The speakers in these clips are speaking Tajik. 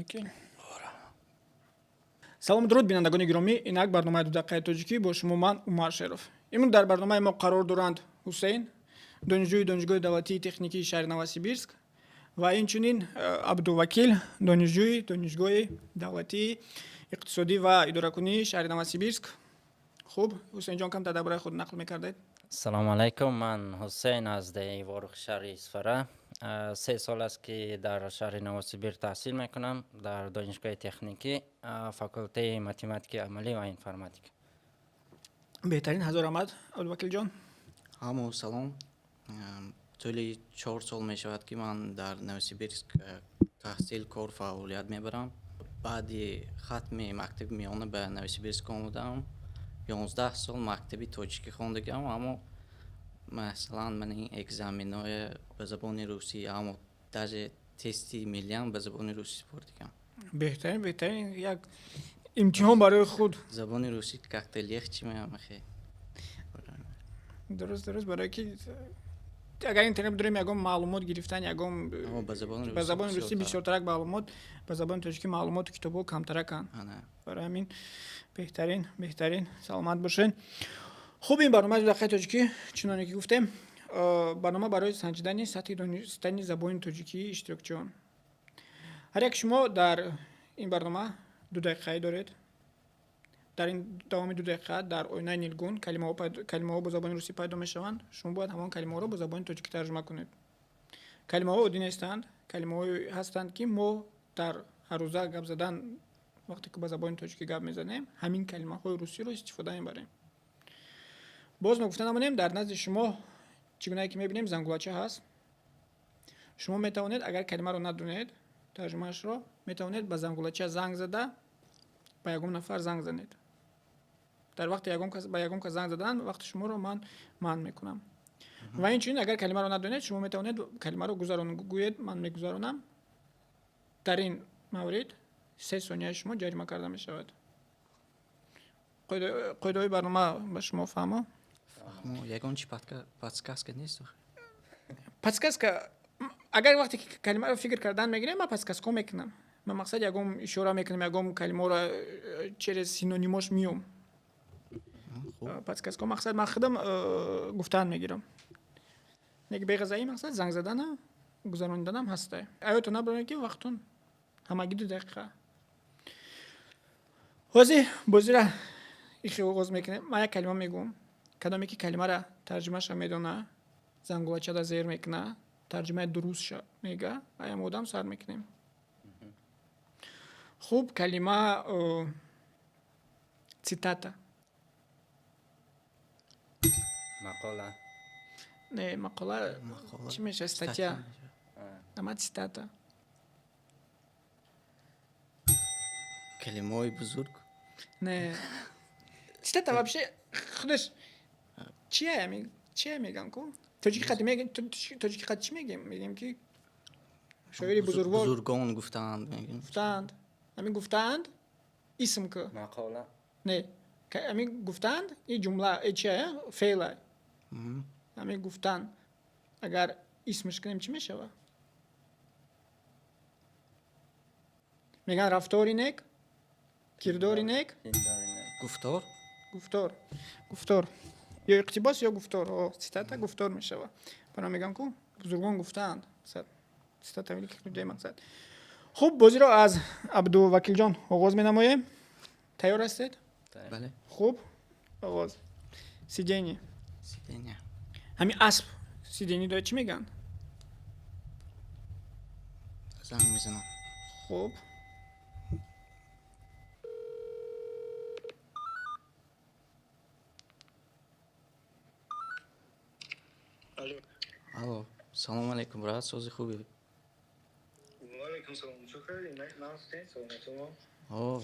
Абдувакил. Салому дуруд, бинандагони гиромӣ. Инак барномаи «Ду дақиқаи тоҷикӣ», бо шумо ман, Умар Шеров. Имрӯз дар барномаи мо қарор доранд Ҳусейн, донишҷӯи Донишгоҳи давлатии техникии шаҳри Новосибирск, ва инчунин Абдувакил, донишҷӯи Донишгоҳи давлатии иқтисодӣ ва идоракунии шаҳри Новосибирск. Хуб, Ҳусейнҷон, камтар дар бораи худ нақл мекардед. Салому алайкум, ман Ҳусейн аз деҳаи Ворух, шаҳри Исфара. 3 сол аст, ки дар шаҳри Новосибир таҳсил мекунам, дар донишгоҳи техникӣ, факултеи математикаи амалӣ ва информатика. Беҳтарин, ҳазор раҳмат. Абдувакилҷон? Ҳамо салом. Тӯли 4 сол мешавад, ки ман дар Новосибирск таҳсил, кор, фаъолият мебарам. Баъди хатми мактаби миёна ба Новосибирск омадаам. 11 сол мактаби тоҷикӣ хондагиам, аммо масалан ман ин экзаменҳоя ба забони русӣ, аммо даже тести миллиам ба забони русӣ супордигам. Беҳтарин, беҳтарин, як имтиҳон барои худ. Забони русӣ как-то легче меамахе. Дуруст, барое ки агар интернет бидорем, ягон маълумот гирифтан, ягон ба забони ба забони русӣ бисёртарак маълумот, ба забони тоҷикӣ маълумоту китобҳо камтараканд. Барои ҳамин беҳтарин, беҳтарин, саломат бошед. Хуб, ин барномаи «Ду дақиқаи тоҷикӣ», чуноне ки гуфтем, барнома барои санҷидани сатҳи донистани забони тоҷикии иштирокчиён. Ҳар як шумо дар ин барнома 2 дақиқаӣ доред. Дар ин давоми 2 дақиқа дар оинаи нилгун калимаҳо бо забони русӣ пайдо мешаванд. Шумо бояд ҳамон калимаҳоро бо забони тоҷикӣ тарҷума кунед. Калимаҳо оддӣ нестанд, калимаҳое ҳастанд, ки мо дар ҳаррӯза гап задан, вақте ки ба забони тоҷикӣ гап мезанем, ҳамин калимаҳои русиро истифода мебарем. Боз ногуфта намонем, дар назди шумо, чӣ гунае ки мебинем, зангулача ҳаст. Шумо метавонед, агар калимаро надонед тарҷумаашро, метавонед ба зангулача занг зада, ба ягон нафар занг занед. Дар вақти ягон кас ба ягон кас занг задан, вақти шуморо ман манъ мекунам. Ва инчунин, агар калимаро надонед, шумо метавонед калимаро гузарон, гӯед: «Ман мегузаронам». Дар ин маврид 3 сонияи шумо ҷарима карда мешавад. Қоидаҳои барнома ба шумо фаҳмо? Ягон чи подсказка нест? Подсказка, агар вақте ки калимаро фикр кардан мегирем, ман подсказка мекунам. Ман, мақсад, ягон ишора мекунам, ягон калимаро через синонимош миём. Подсказка, мақсад, ман худам гуфтан мегирам. Неки беғазаи, мақсад, занг задана гузарониданам ҳаста. Аётон набаред, ки вақтон ҳамагӣ 2 дақиқа. Ҳозир бозира ихе оғоз мекунем. Ман як калима мегӯм, кадоме ки калимара тарҷумаша медона, зангулачада зер мекуна, тарҷумаи дурустша мега, аям одам сар мекунем. Хуб, калима цитата. Мақола. Не, мақола чӣ мешавад? Статья. Ама цитата. Калимаҳои бузург. Не, цитата вообще худаш чия? Чия мегам ку? Тоҷики қати мегем, тоҷики қати чӣ мегем? Мегем ки шоири бузургвор. Бузургон гуфтаанд, мегем. Гуфтаанд, ҳамин гуфтаанд исм ку. Мақола. Не, ҳамин гуфтаанд и ҷумла чия, феъла. Ҳамин гуфтан агар исмш кунем, чӣ мешавад? Меган рафтори нек, кирдори нек. Гуфтор. Гуфтор, гуфтор ё иқтибос ё гуфтор. Цитата гуфтор мешавад. Бана мегам ку, бузургон гуфтаанд, цитата великих людей, мақсад. Хуб, бозиро аз Абдувакилҷон оғоз менамоем. Тайёр ҳастед? Бале. Хуб, оғоз. Сидение. Сидение. Ҳамин асп сидение дорад, чӣ мегӯянд? Занг мезанам. Хуб. Алло, салому алайкум, брат, сози, хубӣ? Ваалайкум салом, чӣ хеле настед, саломатумо? О,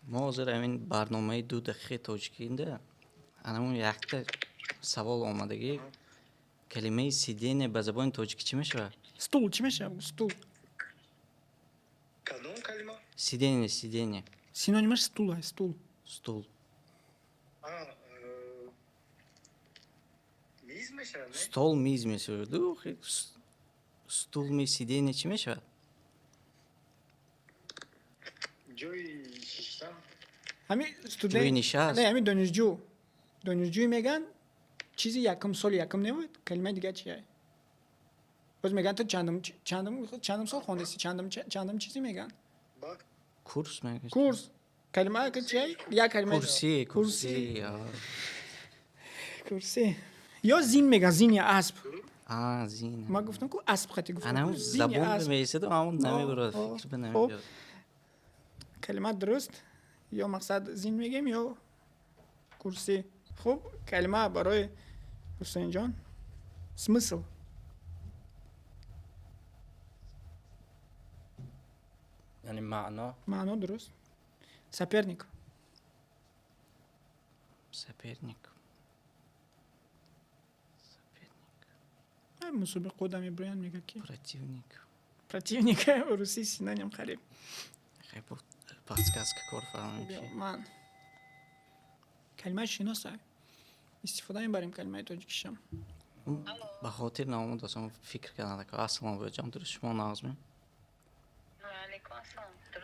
мо ҳозир ҳамин барномаи «Ду дақиқаи тоҷикида» анамун якта савол омадагӣ: калимаи сидение ба забони тоҷикӣ чӣ мешавад? Стул чӣ мешавад, стул? Кадом калима? Сидение, сидение. Синонимаш стул, стул. Стул. Миз мешавад, не? Стол, миз мешавад. Стул, миз, сидение чӣ мешавад? Ҷои шиштан. Ҳами студент. Ҷои нишаст. Не, ҳами донишҷӯ. Донишҷӯй меган, чизи якум, соли якум небуд, калимаи дига чия? Боз меган ту чандум сол хондаси, чандум чизи меган? Курс мегӯяд. Курс. Калима ки чия? Як калима. Курсӣ, курсӣ. Курсӣ. Ё зин меган, зин я асп. А, зин. Ман гуфтам ку асп хати гуфтам. Ана забон меисаду, аммо намебурад, фикр ба намебиёд. Калима дуруст. Ё мақсад зин мегем, ё курсӣ. Хуб, калима барои Ҳусейнҷон. Смысл. Яъне маъно. Маъно дуруст. Соперник. Соперник. Соперник. Мусобиқода меброянд, мега ки? Противник. Противник, русӣ синоним қариб. Хай, подсказка кор фаҳмем. Ман. Калимаи шиноса. Истифода мебарем калимаи тоҷикишам. Ба хотир наомад, асам фикр кардан. Ассалому алайкум, дуруст шумо нағзме?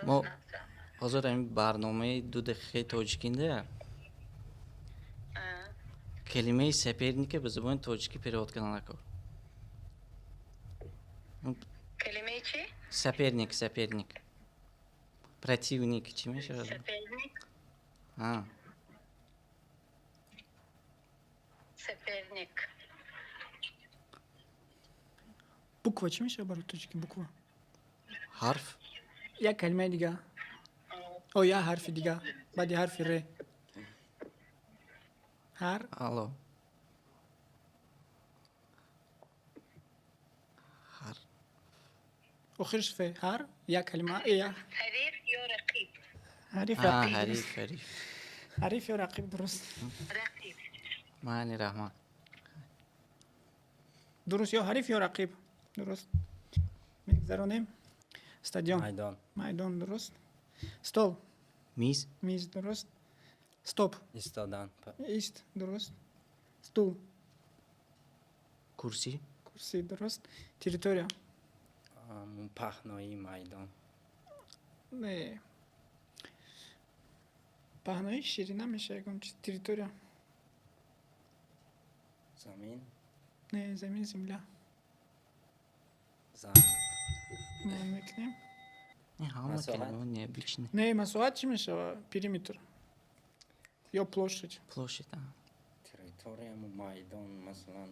Мо ҳозир ҳамин барномаи ду дақиқаи тоҷикинда калимаи соперника ба забони тоҷикӣ перевод кардан накор. Калимаи чӣ? Соперник, соперник. Противник чӣ мешавад? Соперник? А. Соперник. Буква чӣ мешавад барои тоҷикӣ буква? Ҳарф? Як калимаи дига. О, як ҳарфи дига. Баъди ҳарфи р. Ҳар? Алло. Ҳар. Охирш ф. Ҳар? Як калима. Э, Ҳариф ё рақиб? Ҳариф, рақиб. Ҳариф, ҳариф. Ҳариф ё рақиб дуруст. Рақиб. Майли, раҳмат. Дуруст, ё ҳариф, ё рақиб. Дуруст. Мегзаронем. Стадион. Майдон. Майдон дуруст. Стол. Миз. Миз дуруст. Стоп. Истодан. Ист дуруст. Стул. Курсӣ. Курсӣ дуруст. Территория. Паҳнои майдон. Не. Паҳнои ширина мешавад ягон чиз. Территория. Замин. Не, замин, земля. Зам. Мекунем. Не, ҳама калимаҳо необычные. Не, масоҳат чӣ мешавад? Периметр. Ё площадь. Площадь, а. Территория майдон, масалан.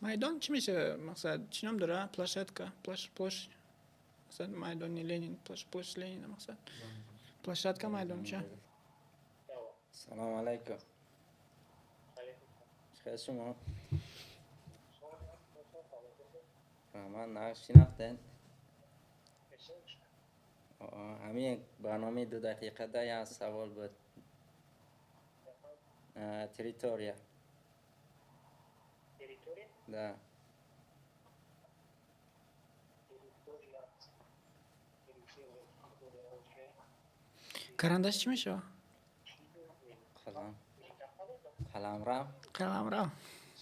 Майдон чӣ мешавад? Мақсад чӣ ном дора? Площадка, площадь. Мақсад майдони Ленин, площадь Ленина мақсад. Площадка майдонча. Салом алайкум. Чӣ шумо? Раҳмат, нағз шинохтед? Ҳамин барномаи ду дақиқада як савол буд. Территория. Территория? Да. Карандаш чӣ мешавад? Қалам. Қаламрав. Қаламрав.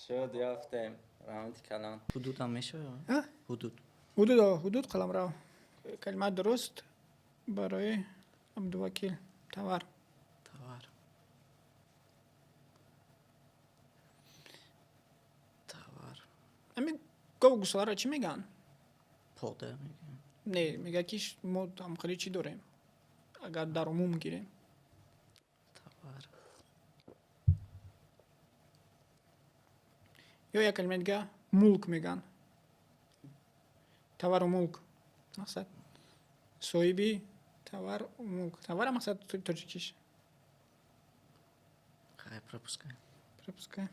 Шуд, ёфтем. Раҳмати калон. Ҳудудам мешавад? Ҳудуд. Ҳудуд, ҳудуд, қаламрав. Калима дуруст барои Абдувакил. Товар. Товар. Товар. Ҳамин гову гӯсоларо чӣ мегӯянд? Пода мегӯянд. Не, мегӯяд ки мо ҳамхеле чӣ дорем, агар дар умум гирем. Товар. Ё як калимаи дига мулк мегӯянд. Товару мулк. Мақсад соҳиби товар мулк. Товара мақсад тоҷикиш. Хай, пропускай. Пропускай.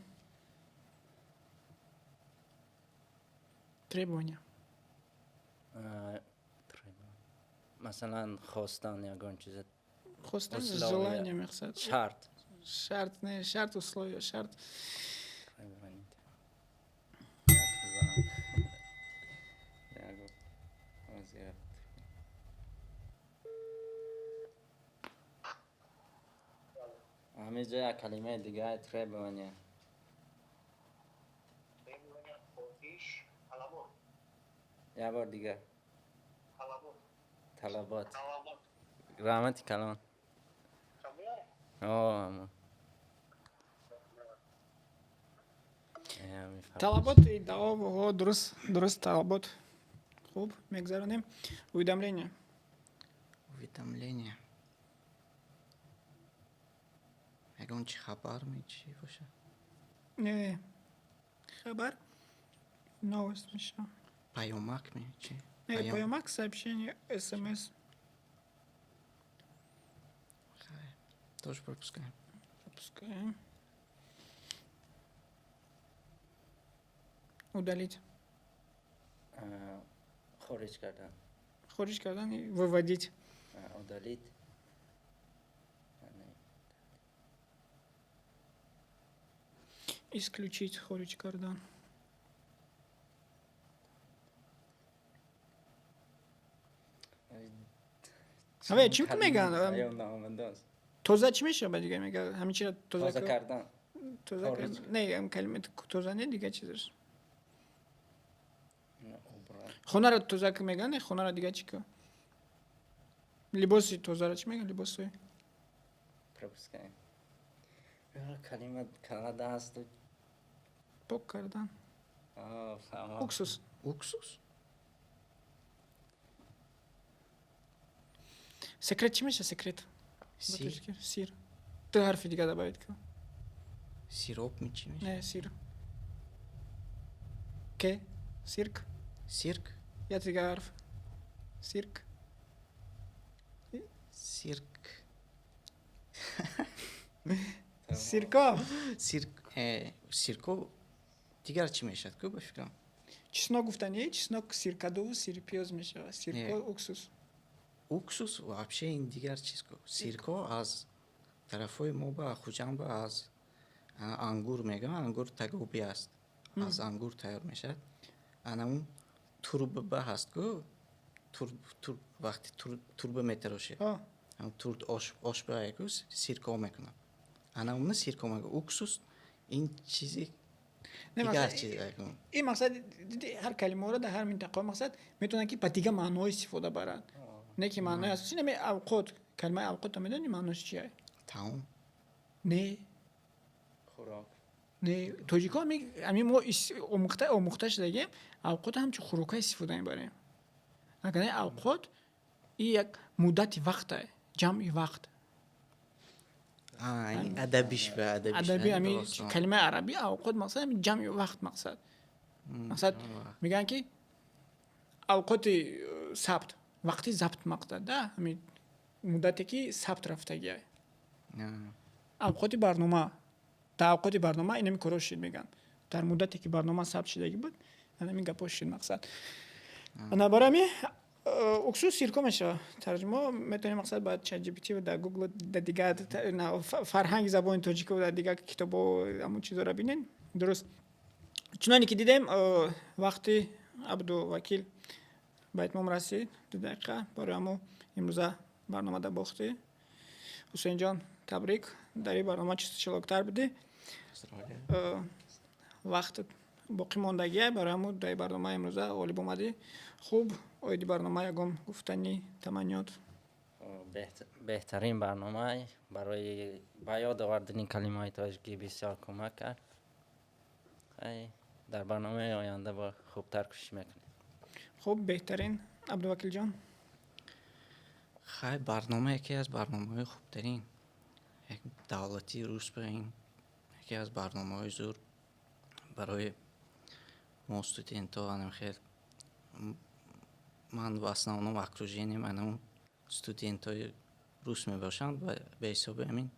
Требования. Масалан, хостан ягон чиза. Хостан, желание мақсад. Шарт. Шарт, не, шарт, условие, шарт. Ҳамин ҷо як калимаи дига требования. Як бор дига. Талабот. Раҳмати калон. Ҳамон? Ҳамон. Талабот иддао, дуруст, дуруст, талабот. Хуб, мегзаронем. Уведомление. Уведомление. Ягон чи хабар ми чӣ бошад? Не, хабар новость мешавад. Паёмак ми чӣ? Не, паёмак, сообщение, смс. Хай, тоже пропускаем. Пропускаем. Удалить. Хориҷ кардан. Хориҷ кардан, выводить. Удалить. Исключить, хориҷ кардан. Ҳаве, чӣ мегӯянд? Тоза чӣ мешавад ба дигар мегӯяд? Ҳамин чиро тоза кардан. Тоза не, калима тоза не, дигар чизаш. Хонаро тоза ки мегӯянд, не, хонаро дигар чӣ ка? Либоси тозаро чӣ мегӯянд? Либосҳои Пропускаем. Калима калада ҳасту. Пок кардан. Уксус. Уксус? Секрет чӣ мешавад, секрет? Сир. Сир. Ду ҳарфи дигар добавить кун. Сироп ми чӣ мешавад? Не, сир. Ке? Сирк? Сирк? Як дигар ҳарф. Сирк. Сирк. Сирко. Сирк, сирко дигар чӣ мешавад ку, ба фикрам? Чеснок гуфтани, чеснок сиркадуву сирпиёз мешавад. Сирко, уксус. Уксус вообще ин дигар чиз ку. Сирко аз тарафҳои мо ба Хуҷанд ба аз ангур мегӯям, ангур тагобӣ аст. Аз ангур тайёр мешавад. Ана он турба ҳаст ку, турб, вақти турба метарошед. Турд ош ба ку сирко мекунад. Ана уна сирко мегӯяд. Уксус ин чизи дигар чиз. Ин мақсад, ҳар калимаро дар ҳар минтақа мақсад метавонанд, ки ба дигар маъноҳо истифода баранд. Не ки маънои асосӣ наме. Авқот, калимаи авқотро медонӣ маънош чия? Таом. Не. Хӯрок. Не, тоҷикҳо ҳамин мо омӯхта шудагем, авқотро ҳамчун хӯрока истифода мебарем. Агар не, авқот и як муддати вақте, ҷамъи вақт. Адабиш ба адаби ҳамин калимаи арабӣ авқот мақсад ҳамин ҷамъи вақт мақсад мегӯянд, ки авқоти сабт, вақти забт мақсад да ҳамин муддате ки сабт рафтагиа. Авқоти барнома, дар авқоти барнома инами корҳо шид мегӯянд. Дар муддате ки барнома сабт шудагӣ буд, ҳамин гапҳо шид мақсад. Ана барои ҳамин уксус сирко мешавад. Тарҷума метавонем мақсад ба ChatGPT ва дар Google, дар дигар фарҳанги забони тоҷикӣ ва дар дигар китобҳо ҳамон чизҳоро бинем. Дуруст. Чуноне ки дидем, вақти Абдувакил ба итмом расид, 2 дақиқа. Барои ҳамо имрӯза барномада бохтӣ. Ҳусейнҷон, табрик, дар ин барнома чисту чолоктар будӣ. Вақт боқӣ мондагия, барои ҳамо дар ин барнома имрӯза ғолиб омадӣ. Хуб, оиди барнома ягон гуфтани, таманниёт? Беҳтарин барнома, барои ба ёд овардани калимаҳои тоҷикӣ бисёр кӯмак кард. Дар барномаи оянда бо хубтар кӯшиш мекунем. Хуб, беҳтарин. Абдувакилҷон? Хай, барнома яке аз барномаҳои хубтарин, як давлатии рус ба ин яке аз барномаҳои зур барои мо студентҳо. Анам хел ман в основном окружением анам студентҳои рус мебошанд ва ба ҳисоби ҳамин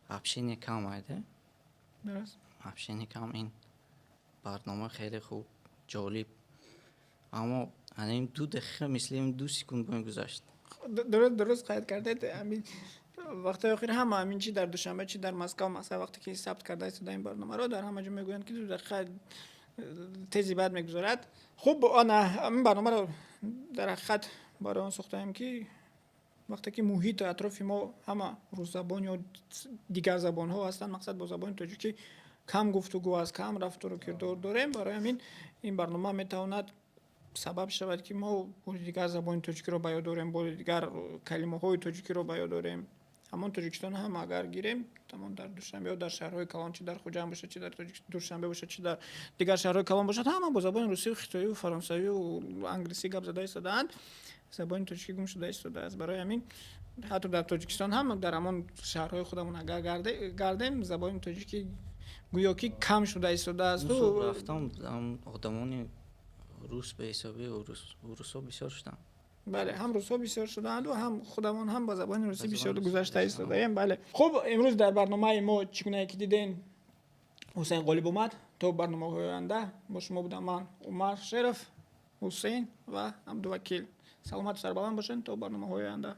общение кам айда, общение кам. Ин барнома хеле хуб, ҷолиб, аммо анин 2 дақиқа мисли 2 секунд бо гузашт. Дуруст қайд кардед. Ҳамин вақтҳои охир ҳама ҳамин чи дар Душанбе, чи дар Москав, масалан, вақте ки сабт карда истода ин барномаро, дар ҳама ҷо мегӯянд, ки 2 дақиқа тези баъд мегузарад. Хуб, ана ҳамин барномаро дар ҳақиқат барои он сохтаем, ки вақте ки муҳити атрофи мо ҳама русзабон ё дигар забонҳо ҳастанд, мақсад бо забони тоҷикӣ кам гуфтугӯ аст, кам рафтору кирдор дорем. Барои ҳамин ин барнома метавонад Сабаб шавад, ки мо бори дигар забони тоҷикиро ба ёд дорем, бори дигар калимаҳои тоҷикиро ба ёд дорем. Ҳамон Тоҷикистон ҳам агар гирем, ҳамон дар Душанбе ё дар шаҳрҳои калон, чи дар Хуҷанд бошад, чи дар Душанбе бошад, чи дар дигар шаҳрҳои калон бошад, ҳама бо забони русию хитоию фаронсавию англисӣ гап зада истодаанд. Забони тоҷикӣ гум шуда истодааст. Барои ҳамин ҳатто дар Тоҷикистон ҳам, дар ҳамон шаҳрҳои худамон агар гардем, забони тоҷикӣ гӯё ки кам шуда истодаасту. Рафтам, одамони рус ба ҳисоби урусҳо бисёр шуданд. Бале, ҳам русҳо бисёр шудаанду, ҳам худамон ҳам ба забони русӣ бисёр гузашта истодаем. Бале, хуб, имрӯз дар барномаи мо, чӣ гунае ки дидем, Ҳусейн Ғолиб омад. То барномаҳои оянда бо шумо будам ман, Умар Шеров, Ҳусейн ва Абдувакил. Саломату сарбаланд бошед то барномаҳои оянда.